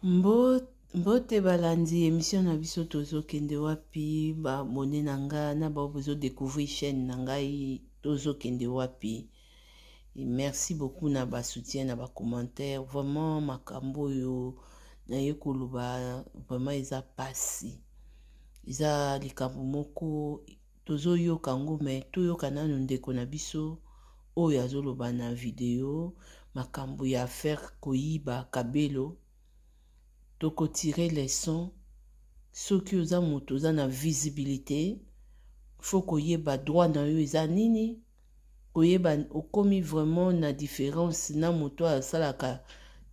Mbote balandi emission na biso tozokende wapi ba abonne na nga na bao bozo découvrir chaîne na ngai tozokende wapi. Merci beaucoup na ba soutien na ba commentaire vraiment makambo oyo naye koloba vraiment eza pasi eza likambo moko tozoyoka yango me toyoka nanu ndeko na biso oyo azoloba na video makambo ya affaire koyiba kabelo tokotire leçon soki oza moto oza na visibilité faut koyeba droit na yo eza nini koyeba okomi vraiment na différence na moto oyo asalaka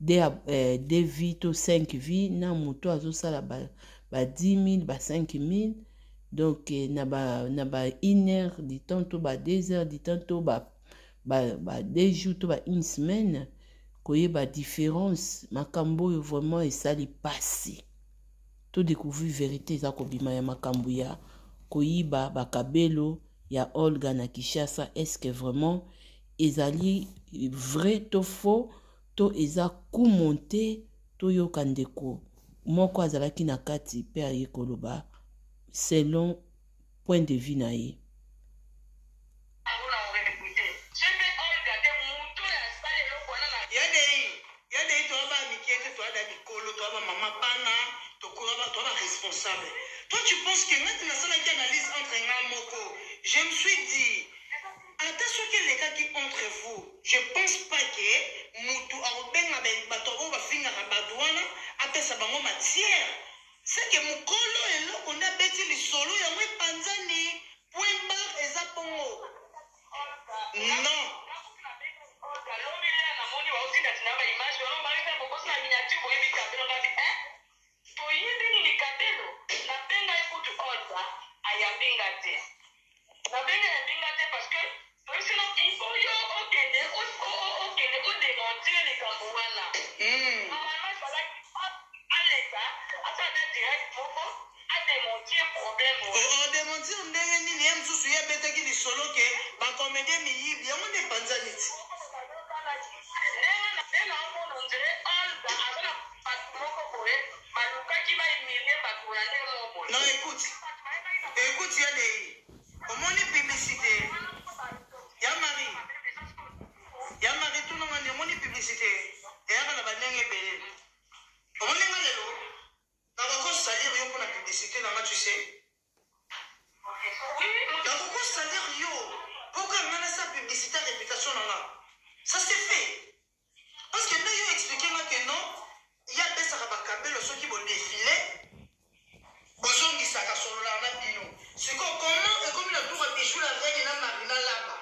de vie to 5 vie na moto azosala ba, ba 10 000 ba 5 000 donc eh, na ba, na ba une heure du temps to ba 2 heures du temps to ba, ba, ba 2 jours to ba une semaine koyeba différence makambo oyo vraiment esali pasi to découvrir vérité eza kobima ya makambo ya koyiba bakabelo ya Olga na Kinshasa est ce que vraiment ezali vrai to faux to eza coup monte toyoka ndeko moko azalaki na kati mpe aye koloba selon point de vue na ye. Ya dei toa ba mikie te toa da mikolo toa ba mama bana tokola ba toa ba responsable toi tu penses que nga nasalaki analyse entre nga moko je me suis dit ata soki elekaki entre vous je pense pas que mutu akobenga bato oyo bafingaka bato wana apesa bango matière c'est que mokolo eloko nde abeti lisolo yango epanzani point barre eza bongo. Non. Odementir ndenge nini ye mosusu ye abetaki lisolo ke bacomédien miyibi yango nde epanzani ti. Non, écoute, écoute ya dei omoni publicité ya Marie ya Marie tunanga nde omoni publicité eyaka na bandenge ebele omoni nga lelo Nakoko salir yo pona publicite na nga tu sais. Nakoko salir yo po kaka nga nasala publicite ya reputation na nga. Ça c'est fait. Parce que nde yo expliquer nga que non, ye apesaka ba kabelo soki bo defile bozongisaka asololaka na bino. Sikoyo comment ekomi na tour ya Bijou la reine na Marina Laba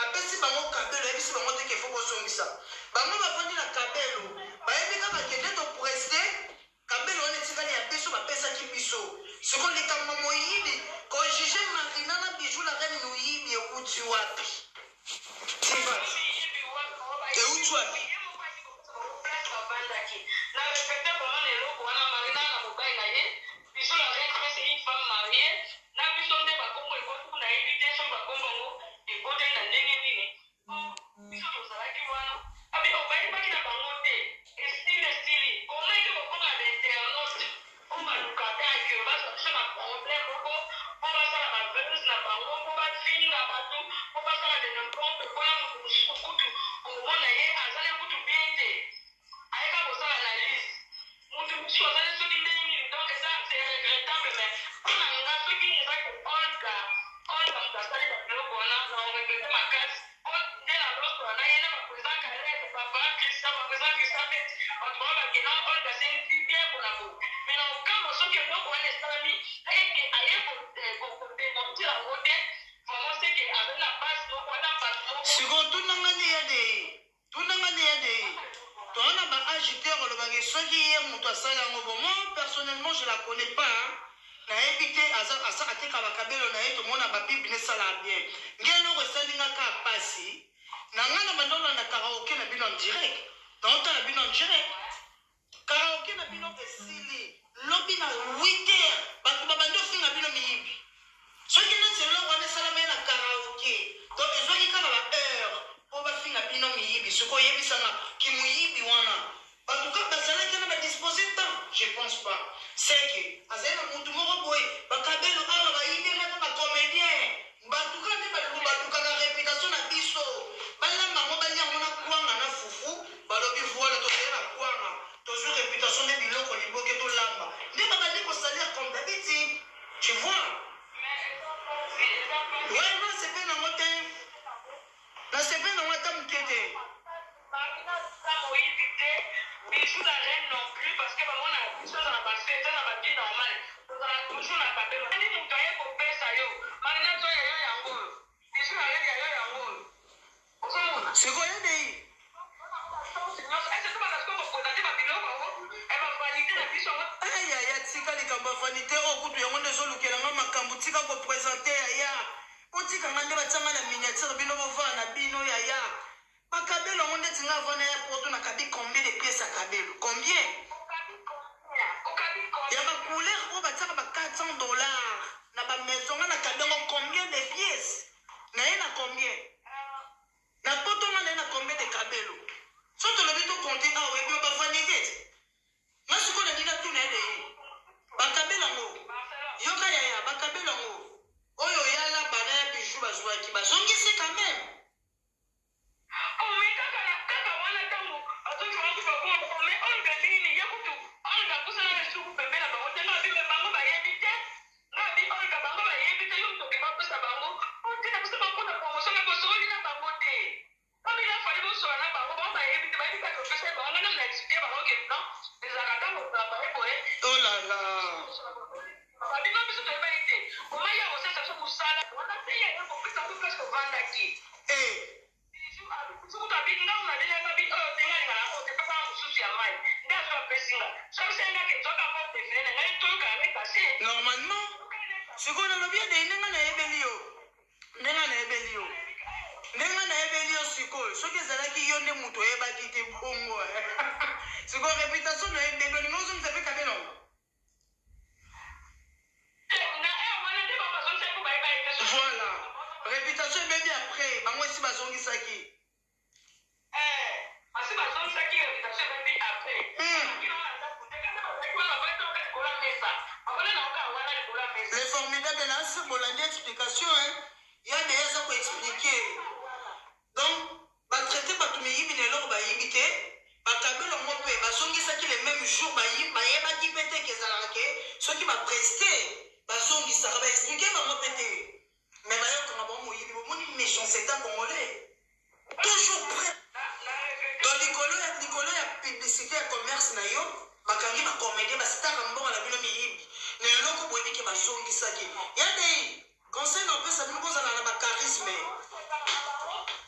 apesi bango kabelo ayebisi bango te ke faut bozongisa. Bango bafandi na kabelo bayebi kaka ke nde to preste Kabelo wana etikali ya biso bapesaki biso sikoyo likambo ya moyibi ko juge marina na bijou la reine moyibi ewuti wapi tivat ewuti wapi. Biso tozalaki wana abi oh bayebaki na bango te esili esili comment eke kokoma ba internaute oyo balukaka que bazwa biso na problème moko po basala ba buzz na bango po bafinga batu po basala de n'importe quoi na mutu mosusu kutu komona ye aza ne kutu bien te aye kaka kosala analyse mutu mosusu aza ne soki ndenge nini donc eza c'est regrettable mais pona nga soki eza que Olga Olga mutu asali ba biloko wana na regrette makasi po nde na losola na ye na ba president Caleb papa Christian ba president Christian pe batu ba ba ke non Olga c'est une fille bien pona boye mais na okamwa soki eloko wana esalami eke aye ko ko dementir yango te vraiment c'est que azali na base moko ata batu moko. Sikoyo tuna nga nde ya de Tuna nga nde ya de toza na ba age te koloba ke soki ye mutu asali yango bon moi personnellement je la connais pas hein. Nayebi te aza asa ateka ba kabelo na ye tomona ba pub ne esalaka bien nge eloko esali nga ka pasi na nga na banda olanda karaoke na bino en direct naotala bino en direct Karaoke na bino esili lobi na 8 heures batu babandi ofinga bino miyibi soki neti eloko wana esalamaki na karaoke donc ezwaki kaka ba heure po bafinga bino miyibi sikoyo yebisa nga kimoyibi wana batu kaka bazalaki wana ba dispose temps. Je pense pas. C'est que azali na mutu moko boye bakabelo awa bayibi nga mpe bacomédien bato kaka nde balukaka réputation na biso balamba yango balia yango na kwanga na fufu balobi voila tozali na kwanga tozwi réputation nde biloko liboke tolamba nde babandi kosalir comme d'habitude, tu vois. Ouais, non, c'est pas nango te, nasepeli nango ata moke te. Marina aza moyibi te, Bijou la reine non plus, parce que bango na biso na ba fete na ba vie normale tozala toujours na kabelo. Nani moto aye kopesa yo? Marina zo ya yo yango oyo, Bijou la reine ya yo yango oyo, ozomona sikoyo edei. Ayaya, tika likambo ya vanité oyo kutu yango nde ezolukela nga makambo. Tika koprésenter, yaya, otikanga nde batianga na miniature. Bino bovaa na bino, yaya. Bakabelo yango ndeti nga avana ya poto, nakabi combien de pièce ya kabelo? Combien ya bacouleur oyo batiaka ba 400 $ na bamaison? Nga nakabi yango combien de pièces? Naye na combien na poto? Nga naye na combien de kabelo? So tolobi tocompter awa, oyebi yo bavanité te. Nga sikoyo nalingi natuna ede ye bakabelo yango. Yoka yaya, bakabelo yango oyo yala bana ya Bijou bazwaki, bazongisi quand même. Ome kaka na kaka wana ntango azongisa kufa bongo, me Olga ndenge ye kutu Olga akosana lisuku pembe na bango te. Nga bi me bango bayebi te. Nga bi Olga bango bayebi te. Yo moto okema kopesa bango po te na biso bango na promotion na bosoli na bango te. Comme il a fallu bosola na bango, bango bayebi te, bayebi kaka opesa bango. Nga na expliquer bango ke non, ezalaka ntango travaille boye. Oh là là. Babino biso toyebaki te koma ya kosalisa biso mosala wana te, ya kopesa biso place tovandaki. Soki abi ngango na bino abi oyo te, ngai na oyo te, pesanga mosusu ya mai nde azo apesinga. Soki sengaki ezwaka porte na ngai, toyokana ne kasi. Normalement sikoyo nalobi ede ndenge nayebeli yo, ndenge nayebeli yo, ndenge nayebeli yo sikoyo, soki ezalaki yo nde moto oyebaki te bongo, sikoyo réputation na ye ndenge olingi ozongisa mpe kabelo. Na heure wana nde bango bazongisaki mpo bayeba ete Voilà, réputation ebebi après bango esi bazongisaki. Basi bazongisaki, réputation ebebi après. Le formidable nas bolandi explication, hein? Ya deya aza koexpliquer. Donc batraiter bato miyibi na eloko bayibi te. Bakabelo yango mpe bazongisaki le même jour. Bayebaki mpe te ke ezalaka ke soki baprester bazongisaka. Baexpliquer bango mpe te, mais bayokanga bango moyibi. Bomoni méchanceté congolais, toujours prêt. Donc likolo ya publicité ya commerce na yo, bakangi bacomédien, basitaka mbongo na bino miyibi na eloko boyebi ke bazongisaki. Ya dei, conseil na opesa bino, bozala na bacharisme.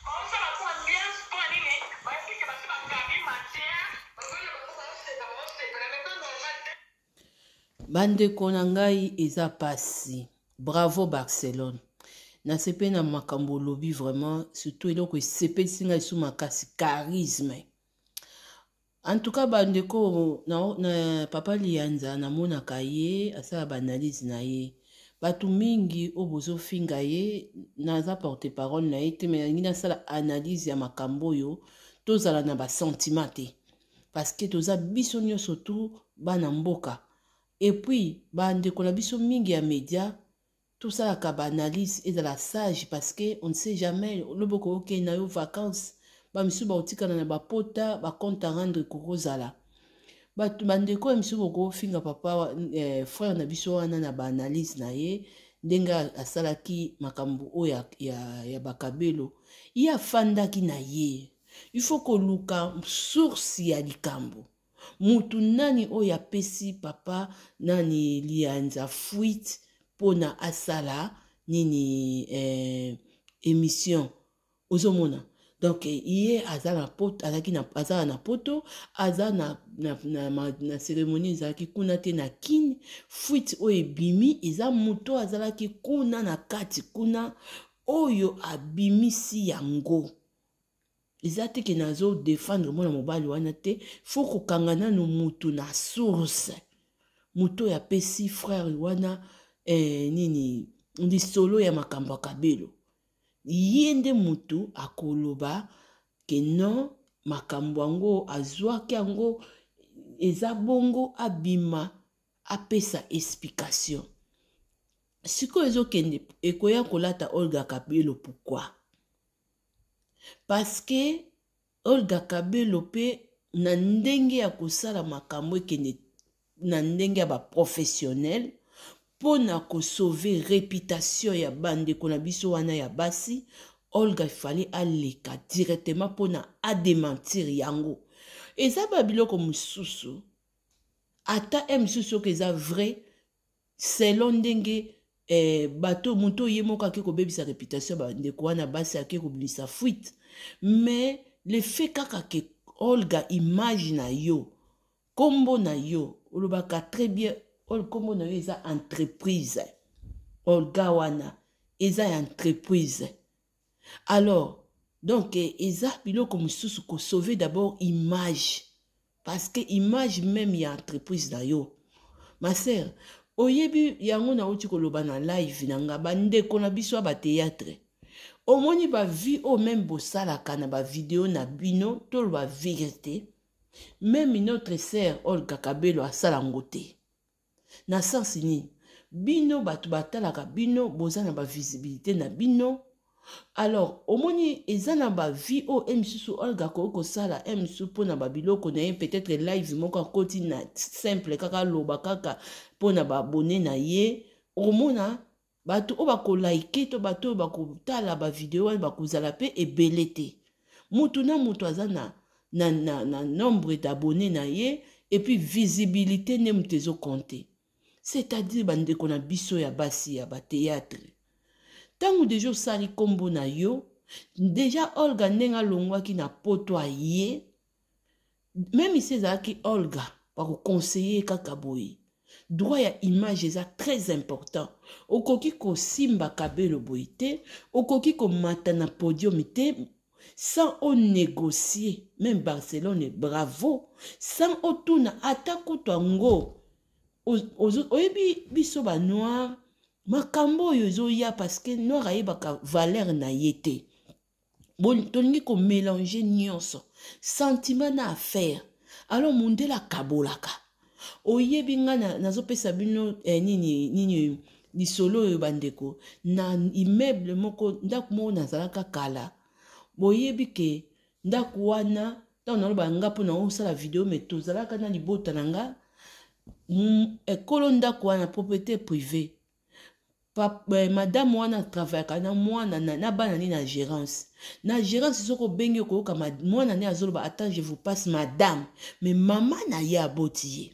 Osala po ambiance mpo nini? Bayebi ke basi bakabi matière, bavanda bango baoseka, baosepela maintenant normal te. Bandeko na ngai, eza pasi. Bravo Barcelone, nasepeli na makambo olobi vraiment. Surtout eloko esepelisi ngai su makasi, charisme. En tout cas bandeko na papa Lianza, namonaka ye asala baanalyse na ye. Bato mingi oyo bozofinga ye, naza porte parole na ye te, me nalingi nasala analyse ya makambo oyo. Tozala na basentiment te, parce que toza biso nyonso tu bana mboka. Et puis bandeko na biso mingi ya média, tosalaka baanalyse, ezala sage, parce que on ne sait jamais loboko okende na yo vacances, bamisusu bakotikana na bapota, bacompte à rendre kokozala. Bato bandeko ya misusu bokofinga papa frère na biso wana na baanalyse na ye, ndenge asalaki makambo oyo ya bakabelo, ye afandaki na ye. Il faut koluka source ya likambo. Mutu nani oyo apesi papa nani Lianza fuite mpona asala nini, émission? Ozomona, donc ye aza na poto, azalaki na, aza na poto, aza na cérémonie ezalaki kuna te na Kine. Fuite oyo ebimi eza moto azalaki kuna na kati kuna oyo abimisi yango. Eza te ke nazodéfendre mwana mobali wana te. Faut kokanga nanu mutu na source, moto oyo apesi frère wana nini, lisolo ya makambo ya kabelo. Ye nde motu akoloba ke non, makambo yango azwaki yango. Eza bongo abima apesa explication. Sikoyo ezokende ekoya kolata Olga Kabelo pourquoi? Parce que Olga Kabelo pe na ndenge ya kosala makambo ekende na ndenge ya ba professionnel mpo na kosauve reputation ya bandeko na biso wana ya basi. Olga fallait aleka directement mpo na adementir yango. Eza ba biloko mosusu ata e mosusu soki eza vrai selon ndenge bato moto ye moko ake kobebisa reputation ya bandeko wana basi, ake kobimisa fuite. Mais le fait kaka ke Olga, image na yo, nkombo na yo, olobaka très bien, nkombo na yo eza entreprise. Olga wana eza ya entreprise. Alors donc eza biloko mosusu kosauve d'abord image, parce que image même ya entreprise na yo, ma sœur, oyebi yango. Nauti koloba na live na nga, bandeko na biso ya bathéâtre, omoni bavie oyo même bosalaka na bavideo na bino, toloba vérité, même notre sœur Olga Kabelo asala yango te. Na sens nini? Bino bato batalaka bino, boza na bavisibilité na bino. Alors omoni eza na bavie oyo e misusu Olga akoki kosala e misusu mpona babiloko na ye, peut-être live moko akoti na simple kaka aloba kaka mpona baabonnés na ye. Okomona bato oyo bakolike to bato oyo bakotala bavideo wana bakozala mpe ebele te. Mutu na mutu aza na nombre d'abonnés na ye, et puis visibilité nde moto ezocompter. C'est-à-dire bandeko na biso ya basi ya bathéâtre, ntango deja osali nkombo na yo deja, Olga ndenge alongwaki na poto aye, même si ezalaki Olga, bakoconseiller kaka boye: droit ya image eza très important. Okoki kosimba Kabelo boye te, okoki komata na podium te sans onégocier. Même Barcelone, bravo, sans otuna ata kutu yango. Oyebi biso banoir, makambo oyo ezoya parce que noir ayebaka valeur na ye te. Tolingi komélanger nyonso, sentiment na affaire. Alors mondele akabolaka. Oyebi nga nazopesa bino nini nini lisolo oyo, bandeko, na immeuble moko, ndako moko nazalaka kala. Boyebi ke ndako wana, ntango naloba nga mpo na osala video, me tozalaka na libota na nga. Ekolo ndako wana, propriété privée. Madame wana atravaillaka na mwana na bana ni na gérance. Na gérance, soki obengi, okoyoka mwana ne azoloba: "Attends, je vous passe madame." Mais mama na ye aboti ye.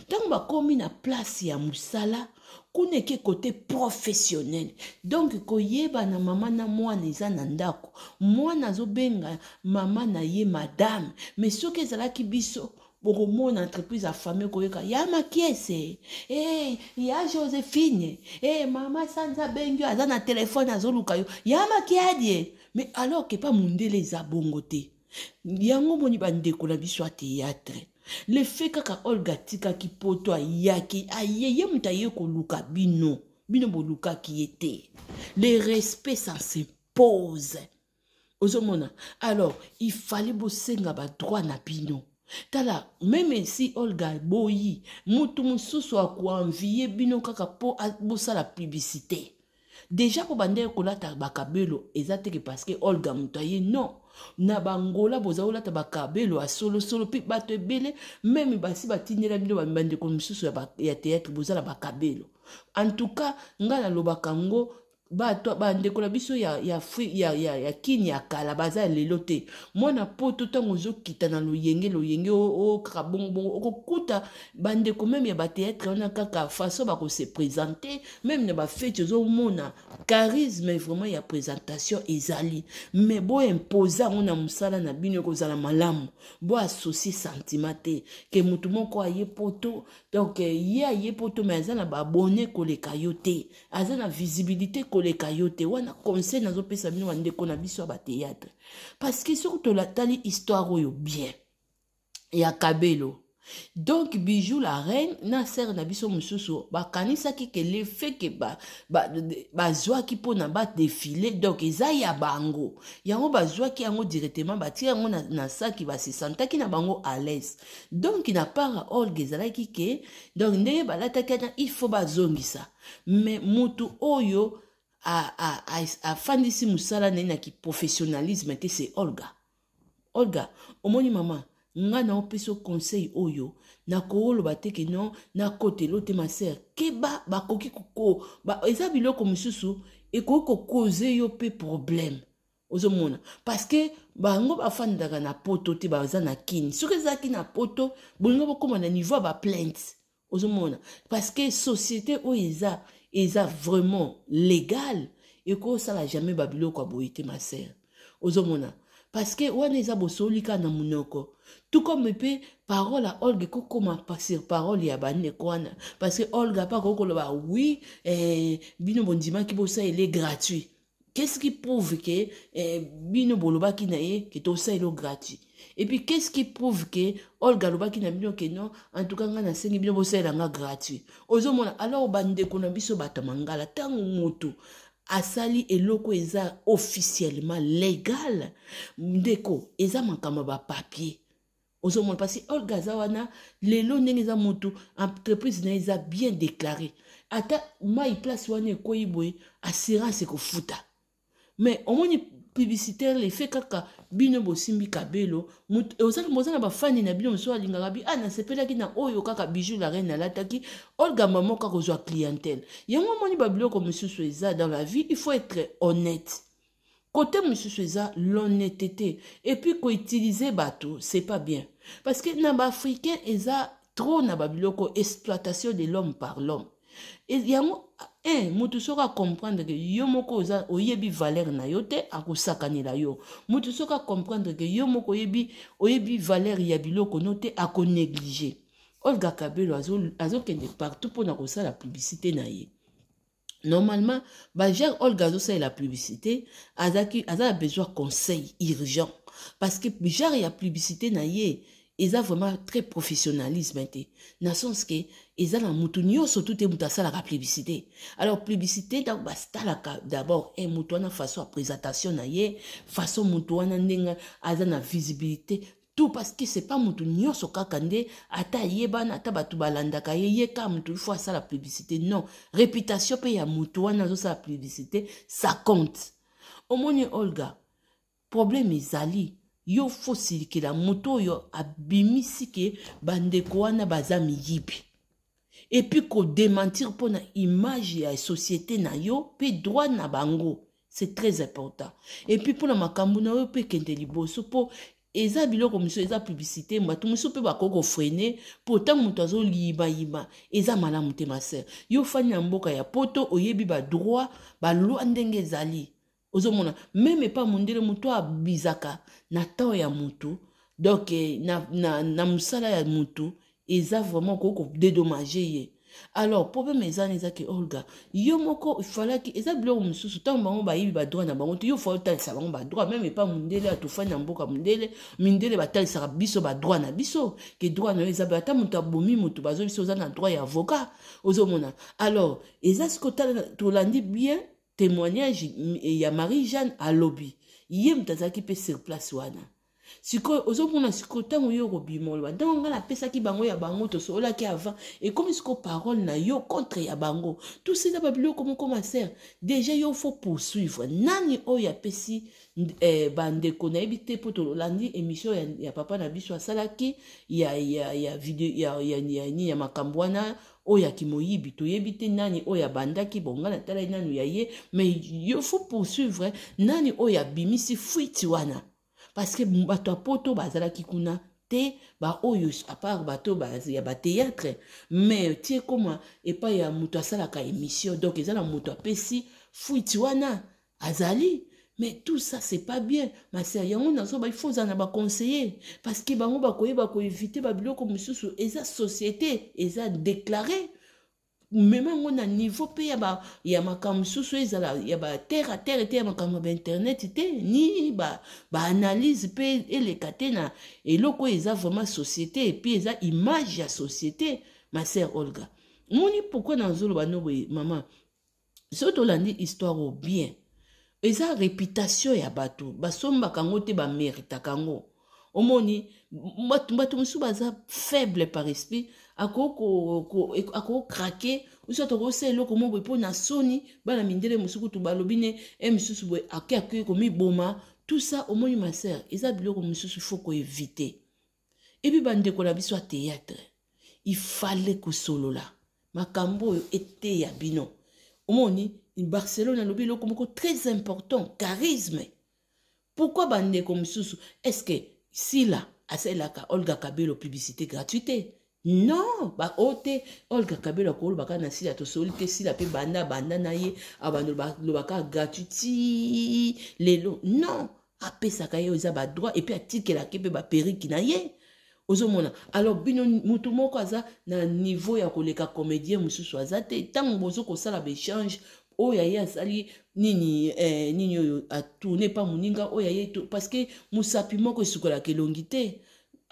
Ntango bakomi na place ya mosala kuna, eke côté professionnel. Donc koyeba na mama na mwana eza na ndako, mwana azobenga mama na ye madame. Mais soki ezalaki biso, bokomona entreprise ya famille, koyoka ya Makiese, hey, ya Josephine, hey, mama Sanza abengi yo, aza na telefone, azoluka yo, ya Makiadie. Mais alors ke pa mondele eza bongo te. Yango moni bandeko na biso ya théâtre, le fait kaka Olga atikaki poto, ayaki, aye, ye moto aye koluka bino, bino bolukaki ye te. Le respect, ça s'impose. Ozomona, alors il fallait bosenga badroit na bino. Tala, même si Olga boyi, mutu mosusu akoenvier bino kaka mpo bosala publicité déjà, mpo bandenge kolata bakabelo eza teke parce que Olga moto aye. Non, na bangola boza kolata bakabelo ya solosolo mpe bato ebele, même basi batindela bino. Bandeko mosusu ya théâtre, bozala bakabelo. En tout cas ngai nalobaka ngo, bato bandeko na biso ya kini ya kala baza lelo te. Mwana poto, ntango ozokita na loyenge loyenge o kaka bongo, okokuta bandeko même ya bathéâtre wana, kaka façon bakose présenter, même na bafeti, ozomona charisme vraiment ya présentation ezali. Mais boimpose yango na mosala na bino, ekozala malamu. Boassocie sentiment te ke motu moko aye poto. Donc ye aye poto, mais aza na baabonnés koleka yo te, aza na visibilité koleka yo te. Wana conseil nazopesa bino, bandeko na biso ya bathéâtre, parce que soki tolatali histoire oyo bien ya Kabelo. Donc Bijou la reine na sœur na biso mosusu bakanisaki ke le fait ke bazwaki ba, ba mpona badefile, donc eza ya bango, yango bazwaki yango directement, batia yango na, na saki, basesantaki na bango à l'aise. Donc na part ya Olga ezalaki ke donc ndenge balataki wana, il faut bazongisa. Mais mutu oyo afandisi mosala na ye na kiprofessionnalisme te, c'est Olga. Olga, omoni mama, nga na opesa conseil oyo, nakoloba te ke non, nakotelo te. Ma sœur, keba, bakoki koko ba, eza biloko mosusu ekoki kokoze yo mpe problème, ozomona, parce que bango bafandaka na poto te, baza na Kini. Soki ezalaki na poto, bolingo bokóma na niveau ya baplainte, ozomona, parce que société oyo eza vraiment légal, ekosala jamais babiloko ya boye te, ma sœur, ozomona, parce que wana eza bosoli kaka na monoko. Tout comme mpe parole ya Olga ekokoma sur parole ya bandeko wana, parce que Olga mpe akoki koloba: "Oui, eh, bino bondimaki bosalele gratuit." Qu'est-ce qui prouve que eh, bino bolobaki na ye ke tosaleli gratuit? Et puis qu'est-ce qui prouve que Olga alobaki na bino ke non, en tout cas ngai nasengi bino bosalela nga gratuit? Ozomona? Alors bandeko na biso bato ya mangala, ntango moto asali eloko eza officiellement légal, ndeko, eza makambo ya bapapier, ozomona, parce que Olga aza wana lelo ndenge eza motu, entreprise na ye eza bien déclaré. Ata mai place wana ekwei boye, assurance ekofuta. Mais omoni publicitaire, lefe kaka bino bosimbi kabelo, boza na bafani na bino mosusu alingaka bi: "Ah, nasepelaki na oyo kaka Bijou la reine alataki." Olga mama kaka kozwa clientèle yango. Omoni, babiloko mosusu eza dans la vie, il faut être honnête. Côté mosusu eza l'honnêteté, et puis koutiliser bato, c'est pas bien, parce que na baafricain eza trop na babiloko exploitation de l'homme par l'homme. Yango un motu soki acomprendre ke yo moko oza oyebi valeur na yo te, akosakanela yo. Motu soki acomprendre ke yo moko oyebi valeur ya biloko no te, akonéglige. Olga Kabelo azokende partout mpona kosala publicité na ye. Normalement bagere Olga azosalela publicité, azaki aza na besoin conseil urgent, parce que genre ya publicité na ye eza vraiment très professionnalisme te, na sens ke eza na mutu nyonso tu te mutu asalaka publicité. Alors publicité, ntango basalaka d'abord e mutu wana, façon ya présentation na ye, façon mutu wana ndenge aza na visibilité, tout, parce que c'est pas mutu nyonso kaka nde ata ayebana, ata bato balandaka ye, ye kaka mutu il faut asala publicité. Non, réputation mpe ya mutu wana azosala publicité, ça compte. Omoni Olga, problème ezali yo fosilikela moto oyo abimisi ke bandeko wana baza miyibi, et puis kodémentir mpona image ya société na yo mpe droit na bango, c'est très important. Et puis mpona makambo na yo mpe ekende liboso, mpo eza biloko mosusu eza publicité, bato mosusu mpe bakoki kofreiner, mpo ntango moto azoliyimayima, eza malamu te. Ma sœur, yo fani na mboka ya poto, oyebi badroit, baloi ndenge ezali, ozomona, même epa mondele, moto abizaka na temps ya motu, donc na mosala ya motu, eza vraiment okoki kodédommager ye. Alors problème eza na eza ke Olga, yo moko ifalaki, eza biloko mosusu, ntango bango bayibi badroit na bango te, yo fa otalisa bango badroit. Même epa mondele, atofani na mboka mondele, mindele batalisaka biso badroit na biso, ke droit na yo eza, ata moto abomi moto, bazo biso oza na droit ya avocat, ozomona. Alors eza sikoyo, tolandi bien témoignage ya Marie Jeanne, alobi ye moto azalaki mpe sur place wana. Sikoyo ozomona, sikoyo ntango yo okobima, oloba ntango ngai napesaki bango ya bango, tosololaki avant, ekomi sikoyo parole na yo contre ya bango. Tout eza babiloko moko. Ma sœur, déjà yo faut poursuivre nani oyo apesi bandeko, nayebi te, mpo tolandi émission ya papa na biso asalaki ya video ya makambo wana oyo ya kimoyibi, toyebi te nani oyo abandaki. Bon, ngai natalaki nanu ya ye, mais yo faut poursuivre nani oyo abimisi fuite wana, parce que bato ya poto bazalaki kuna te, baoyo à part bato ya bathéâtre. Mais tie koma epai ya moto asalaka émission, donc eza na moto apesi fuite wana azali. Mais tout ça, c'est pas bien, ma sœur. Yango nazoba, il faut ozala na baconseiller, parce que bango bakoyeba koéviter babiloko mosusu. Eza société, eza déclaré. Mema yango na niveau mpe ya, ba, ya makambo mosusu, ezala ya ba terre à terre te, ya makambo ya bainternet te, ni baanalyse ba mpe eleka te na eloko oyo eza vraiment société, et puis eza image ya société. Ma sœur Olga, moni pourquoi nazoloba no boye? Mama, soki tolandi histoire oyo bien, eza réputation ya bato basombaka yango te, baméritaka yango. Omoni, bato mosusu baza faible par esprit, akocraquer, oso akosala eloko mo boye mpo na soni. Bana mindele mosusu kutu balobi ne e misusu boye ake komiboma, tout ça. Omoni, ma sœur, eza biloko mosusu faut koéviter. Et puis bandeko na biso ya théâtre, il fallait kosolola makambo oyo eteya bino. Omoni, Barcelone alobi eloko moko très important, charisme. Pourquoi bandeko mosusu, est ce que Sila asalelaka Olga Kabelo publicité gratuité? Non, bao te. Olga Kabelo akolobaka na Sila, tosoli te. Sila mpe banda banda na ye, abalobaka gratuit ti lelo. Non, apesaka ye, eza badroit, et puis atikelaki mpe baperruque na ye. Ozomona, alors bino, motu moko aza na niveau ya koleka comédien mosusu aza te. Ntango bozo kosala baéchange, oyo aye asali nini, nini oyo atourne pa moninga oyo aye, parce que mosapi moko esukolaka elongi te.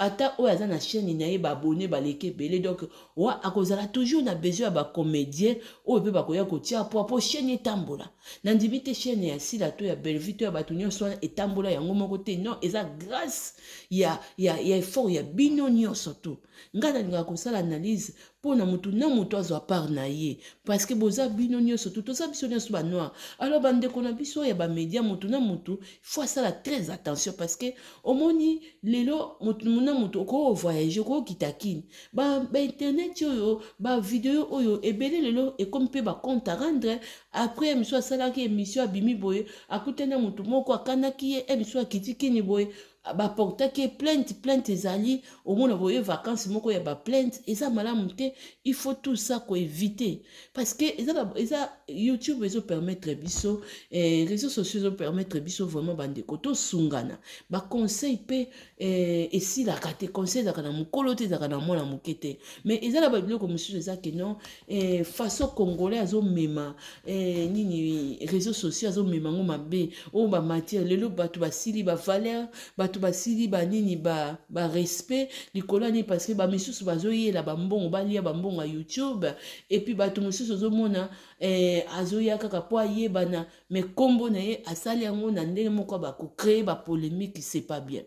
Ata oyo aza na chaîne na ye, baabonnés baleki ebele, donc wa akozala toujours na besoin ya bacomédien oyo mpe bakoya kotia po po chaîne etambola. Nandimi te chaîne ya Sila to ya Bellevue to ya bato nyonso wana etambola yango moko te. Non, eza grâce ya effort ya bino nyonso. To ngai nalingaka kosala analyse mpo na motu na motu azwa part na ye, parce que boza bino nyonso tu, toza biso nyonso banoir. Alors bandeko na biso ya bamédia, motu na motu faut asala très attention, parce que omoni, lelo motu na motu okoki voyage, okokita kini, bainternet ba oyo, bavideo oyo ebele lelo ekomi mpe bacompte à rendre. Après émission asalaki, émission abimi boye, akutani na motu moko, akanaki ye, émission akiti kini boye, baportaki ye plainte. Plainte ezali, omona boye vacance moko ya baplainte eza malamu te. Il faut tout ça koéviter, parce que eza YouTube ezopermettre biso, réseaux sociaux ezopermettre biso vraiment, bandeko, tosungana. Baconseil mpe esilaka te. Conseil ezalaka na mokolo te, ezalaka na mwana moke te, mais eza na babiloko mosusu eza ke non, façon congolais azomema nini, réseaux sociaux azomema yango mabe. Oyo bamatière lelo, bato basili bavaleur, bato basili banini, barespect ba likolo ya nini? Parce que bamisusu bazoyela bambongo, balia bambongo ya YouTube. Et puis bato mosusu ozomona azoya kaka mpo ayebana, mais nkombo na ye asali yango na ndenge moko bakocréer bapolémique, c'est pas bien,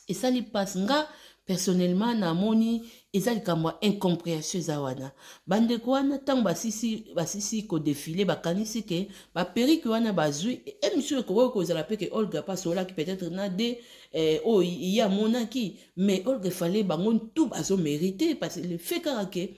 esali mpasi. Nga personnellement namoni eza likambo ya incompréhension eza wana. Bandeko wana, ntango basisi kodéfiler, bakanisi ke baperruque wana bazwi émission, ekokoki kozala mpe ke Olga mpe asololaki peut-être na de oyo ye amonaki, mais Olga efale bango tout bazomérite, parce que le fait kaka ke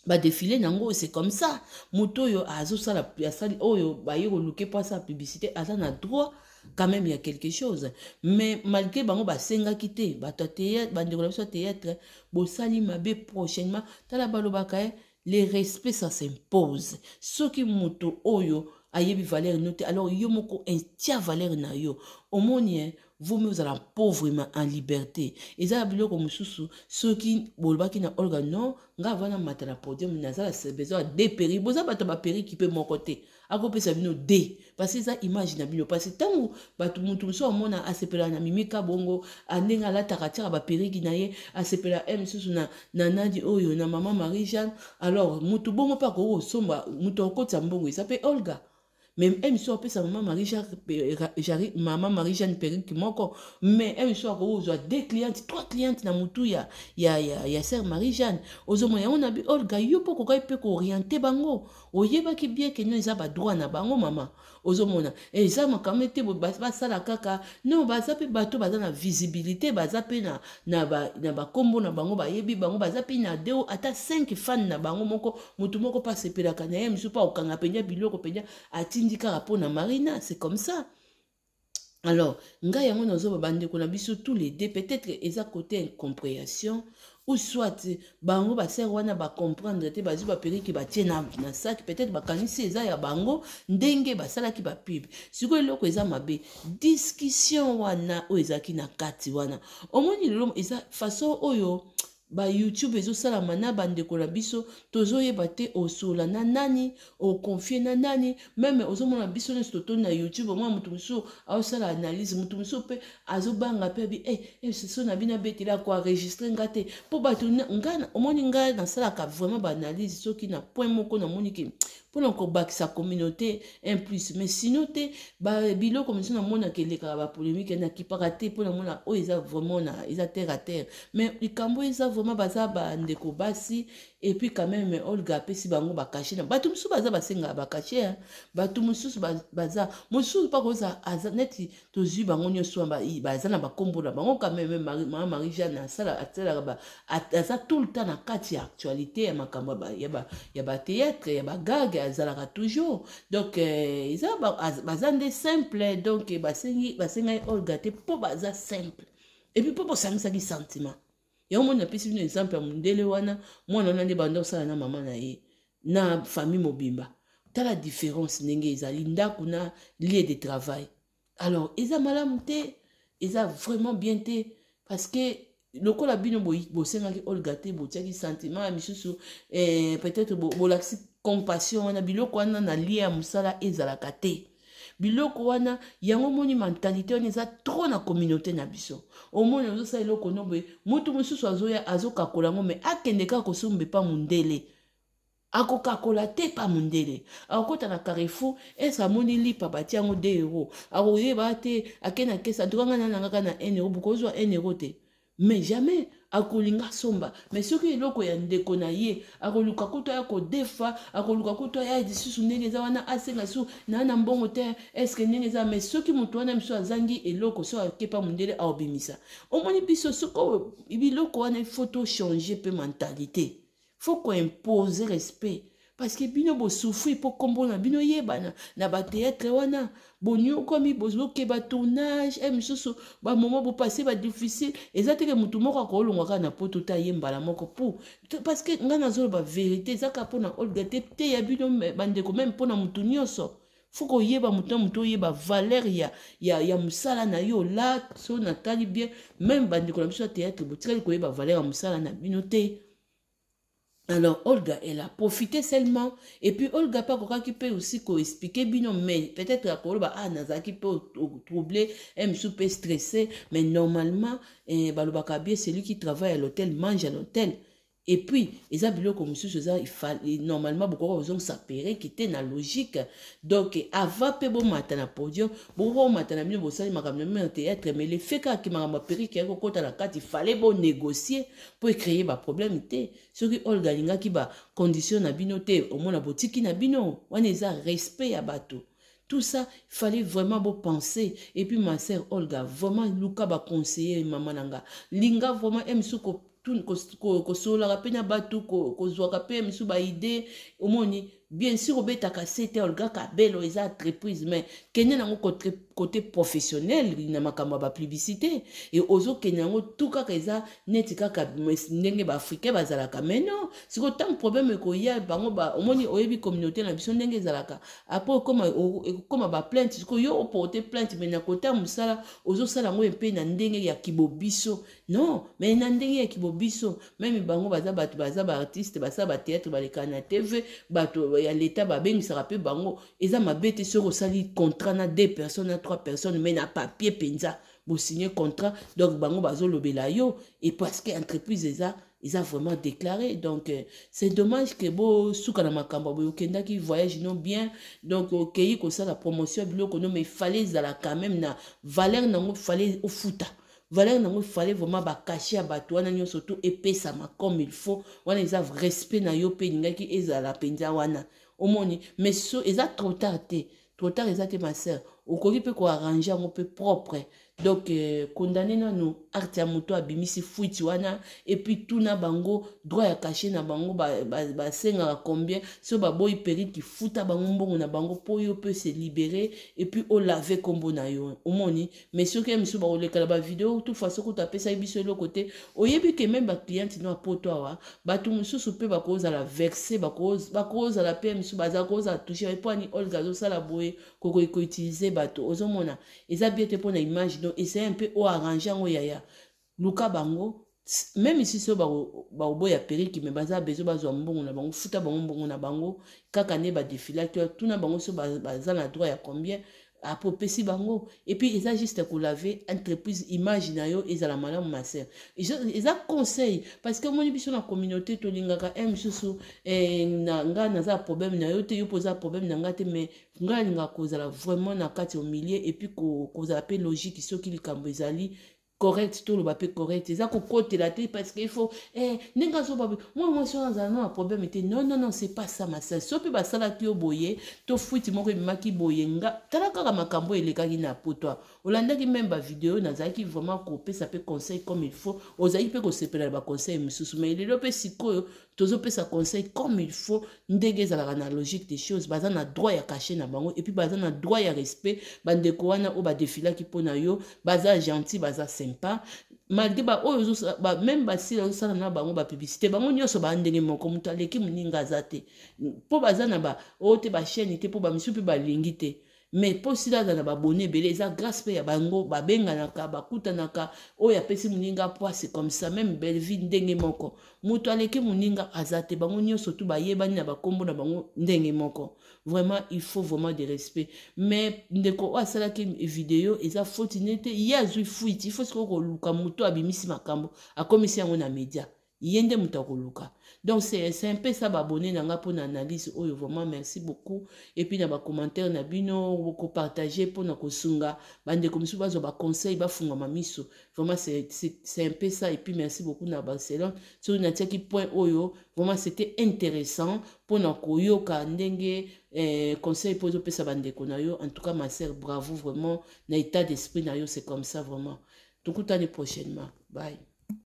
badéfiler nango, c'est comme ça. Moto oyo azosala, asali oyo baye koluke mpo asala publicité, aza na droit quand même ya quelque chose. Mais malgré bango basengaki te, bato ya théâtre, bandeko na biso ya théâtre, bosali mabe. Prochainement, tala, balobaka ye, le respect, ça s'impose. Soki moto oyo ayebi valeur no te, alors yo moko tia valeur na yo. Omoni, vaut mieux ozala pauvre mais en liberté. Eza na biloko mosusu, soki bolobaki na Olga, non, nga avana mata na podium, naza na besoin ya deux perruques, boza bato ya baperruque mpe moko te, akopesa bino de, parce eza image na bino. Parce ntango bato, motu mosusu amona, asepelaka na Mimika bongo, ndenge alataka, atiaka baperruque na ye, asepela e mosusu na nadi oyo na mama Marie Jeanne. Alors motu bongo mpe akoki kosomba, motu akokotisa mbongo eza mpe Olga. Mais émission apesa mama Marie Jeanne, mama Marie Jeanne perruque moko, mais émission akoki kozwa deux clientes, trois clientes na motu ya sœur Marie Jeanne. Ozomona yango na bi Olga, yo mpo okokaki mpe koorienter bango, oyebaki bien ke no, eza badroit na bango. Mama, ozomona, eza makambo ete basala kaka non, baza mpe bato baza na visibilité, baza mpe na bakombo na bango, bayebi bango, baza mpe na deux ata 5 fan na bango moko. Motu moko mpe asepelaka na ye, mosusu mpe akokanga mpenza biloko mpenza atindi kaka mpo na Marina, c'est comme ça. Alors ngai yango nazoba, bandeko na biso tous les deux, peut-être eza côté incompréhension, ou soit bango basere wana bacomprendre te, bazwi baperruque, batie na sac, peut-être bakanisi eza ya bango ndenge basalaki bapub. Sikoyo eloko eza mabe, discussion wana oyo ezalaki na kati wana, omoni lelo eza façon oyo. Ba YouTube ezosalama na bandeko na biso, tozoyeba te osolola na nani, oconfie na nani. Meme ozomona biso nyonso totoni na YouTube, omona moto mosusu aosala analyse, moto mosusu mpe azobanga mpe abi eh, eh, so na bino abeteli akoenregistre nga te mpo bato nga omoni nga nasalaka vraiment baanalyse soki na point moko namoni ke mpona kobakisa communauté un plus, mais sinon te biloko mosusu namonaka elekaka bapolémique nakipaka te mpo namona oyo eza vraiment na eza terre à terre. Mais likambo eza vraiment baza bandeko basi, et puis quand même Olga apesi bango bacachet na bato mosusu baza basengaka bacachet, bato mosusu baza mosusu mpa koza aza neti tozwi bango nyonso baza na bakombo na bango. Quand même mama Marie Jeanne asala asalaka, aza tout le temps na kati ya actualité ya makambo ya bathéâtre, ya bagage, azalaka toujours. Donc eza baza nde simple. Donc basengai Olga te mpo baza simple, et puis mpo bosangisaki sentiment yango. Moni napesi bino exemple ya mondele wana, mwana wana nde banda kosala na mama na ye na famille mobimba. Tala différence ndenge ezali ndako na lieu de travail. Alors eza malamu te, eza vraiment bien te, parce que lokola bino bosengaki Olga te, botiaki sentiment ya misusu, peut-être bolakisi compassion wana. Biloko wana na lieu ya mosala ezalaka te, biloko wana yango. Omoni mentalité wana eza trop na communauté na biso. Omoni ozosala eloko no boye, motu mosusu azoya azokakola yango, mais akende kaka kosomba epa mondele, akokakola te pa mondele. Akokɔta na Carrefour, ese amoni lipa batia yango 2 euro, akoyeba te, ake na kesa antuka ngai nananga kaka na 1 euro, bokozwa 1 euro te, mais jamais akolinga somba. Mais soki eloko ya ndeko na ye, akoluka kutu aya kodefa, akoluka kutu aya lisusu ndenge eza wana, asenga su naa na mbongo te, eske ndenge eza. Mais soki moto wana miso azangi eloko, so akepa mondele, aobimisa. Omoni biso soko biloko wana, il faut tochanger mpe mentalité, faut koimpose respect, parce que bino bosouffrir mpo nkombo na bino yebana na bathéâtre wana. Bonyokwami, bozokeba tournage e misusu, bamoment bopase badifficile. Eza teke motu moko akolongwa kaka na poto te, aye mbala moko pour, parce que ngai nazoloba vérité, eza kaka mpona Olga te te ya bino bandeko, même mpona motu nyonso. Faut koyeba motu na motu, oyeba valeur ya mosala na yo. La so natali bien, même bandeko na biso ya théâtre, botikali koyeba valeur ya mosala na bino te. Alors Olga, elle a profité seulement. Et puis Olga mpe akokaki mpe aussi koexpliquer bino, mais peut-être akoloba ah, nazalaki mpe troublé, misu mpe stressé. Mais normalement, eh, balobaka bien, celui qui travaille à l'hôtel mange à l'hôtel. Et puis eza biloko mosusu eza normalement bokoka kozongisa perruque te na logique. Donc avant mpe bomata na podium, bokoka komata na bino, bosali makambo na bino na théâtre, mais le fait kaka makambo ya perruque yaki kokɔta na kati, fallait bonégocier mpo ecréer baproblème te. Soki Olga alingaki bacondition na bino te, omona botiki na bino wana, eza respect ya bato. Tout ça, il fallait vraiment bopenser. Et puis ma sœur Olga, vraiment luka baconseiller. Mama na nga, linga vraiment misu kosololaka mpe na bato, kozwaka mpe misu baidées. Omoni, bien sûr obetaka se te, Olga Kabelo eza entreprise, mais kende nango côté professionnel na makambo ya bapublicité e ozokende yango tu kaka eza neti kaka ndenge baafricain bazalaka. Mais non, sikoyo ntango problème ekoya bango, omoni, oyebi communauté na biso ndenge ezalaka, après ekokoma baplainte. Sikoyo yo oporte plainte, mais na kota mosala ozosala yango mpe na ndenge ya kibobiso. Non, mais na ndenge ya kibobiso, même bango baza bato, baza baartiste, basala bathéâtre, balekaka na TV, bato ya leta babengisaka mpe bango. Eza mabe te soki osali contrat na deux personnes, na trois personnes, mais na papier mpenza bosigne contrat. Donc bango bazolobela yo, et parce que entreprise eza vraiment déclaré. Donc c'est dommage que bosuka na makambo boye. Okendaki voyage no bien, donc okei kosala promotion ya biloko no, mais fallait ezala quand même na valeur nango, fallait ofuta valeur nango, fallait vraiment bacachet ya bato wana nyonso to epesama comme il faut. Wana eza respect na yo mpe elingaki ezala mpenza wana, omoni. Mais so eza trop tard te, trop tard eza te, ma sœur, okoki mpe koarrange yango mpe propre. Donc condamné nanu acte ya moto abimisi fuite wana, et puis tuna bango droit ya cachet na bango, basengaka ba combien. So baboyi perruque, futa bango mbongo na bango mpo yo mpe se libérer et puis olave nkombo na yo, omoni. Mais soki ya misu bakoleka na bavideo, toute façon kuta apesaki biso eloko te. Oyebi ke même bacliente no apoto awa, bato mosusu mpe bakozala vexé, bakozala mpe misu baza kozala touché mpo ani Olga azosala boye, kokoki koutiliser bato. Ozomona eza bien te mpo na image. Donc essaye mpe oarrange yango, yaya, luka bango. Meme si so bakoboya periki, me baza besoin bazwa mbongo na bango. Futa bango mbongo na bango kaka nde badefilaki. Tuna bango so baza na droit ya combien, après opesi bango. Et puis eza juste kolave entreprise, image na yo ezala malamu. Ma sœur, eza conseil, parce que omoni biso na communauté tolingaka un mosusu. Na nga naza problème na yo te, yo mpo oza problème na nga te, mais ngai alingaka kozala vraiment na kati au milieu et puis kozala mpe logique. Soki likambo ezali correct, toloba mpe correct, eza kokotela te, parce que il faut ndenge azoba mwa mwasi wana azala na problème te. Non, non, non, c'est pas ça, ma sœur. So mpe basalaki yo boye to fuite moko ebimaki boye, nga tala kaka makambo elekaki na poto. Olandaki même bavideo, nazalaki vraiment kopesa mpe conseil comme il faut, ozalaki mpe kosepela na baconseil mosusu. Mais lelo mpe sikoyo tozopesa conseil comme il faut, ndenge ezalaka na logique des choses. Baza na droit ya cachet na bango et puis baza na droit ya respect. Bandeko wana oyo badefilaki mpo na yo baza gentil, baza sympa, malgré baoyo même basila ozosala na bango bapublicité. Bango nyonso baa ndenge moko, moto aleki moninga aza te, mpo baza na ba oyo te, bachaîne te, mpo bamisu mpe balingi te. Mais mpo sila aza na babone ebele, eza grâce mpe ya bango. Babenganaka, bakutanaka, oyo apesi moninga poise comme ça. Même Belleville ndenge moko, moto aleki moninga aza te. Bango nyonso tu bayebani na bakombo na bango ndenge moko. Vraiment, il faut vraiment de respect. Mais ndeko oyo asalaki video, eza faute ne te. Ye azwi fuite, il faut sikoyo koluka moto abimisi makambo, akomisi yango na média, ye nde moto akoluka. Donc c'est un peu ça, baabonné na nga, mpona analyse oyo. Vraiment merci beaucoup. Et puis na bacommentaire na bino, kopartage mpona kosunga bandeko mosusu bazwa baconseil, bafungama miso. Vraiment, c'est un peu ça. Et puis merci beaucoup na Barcelone. Soki natiaki point oyo, vraiment c'était intéressant mpona koyoka ndenge conseil mpo ezopesa bandeko na yo. En tout cas, ma sœur, bravo vraiment na état d'esprit na yo. C'est comme ça vraiment. Tokutani prochainement, bye.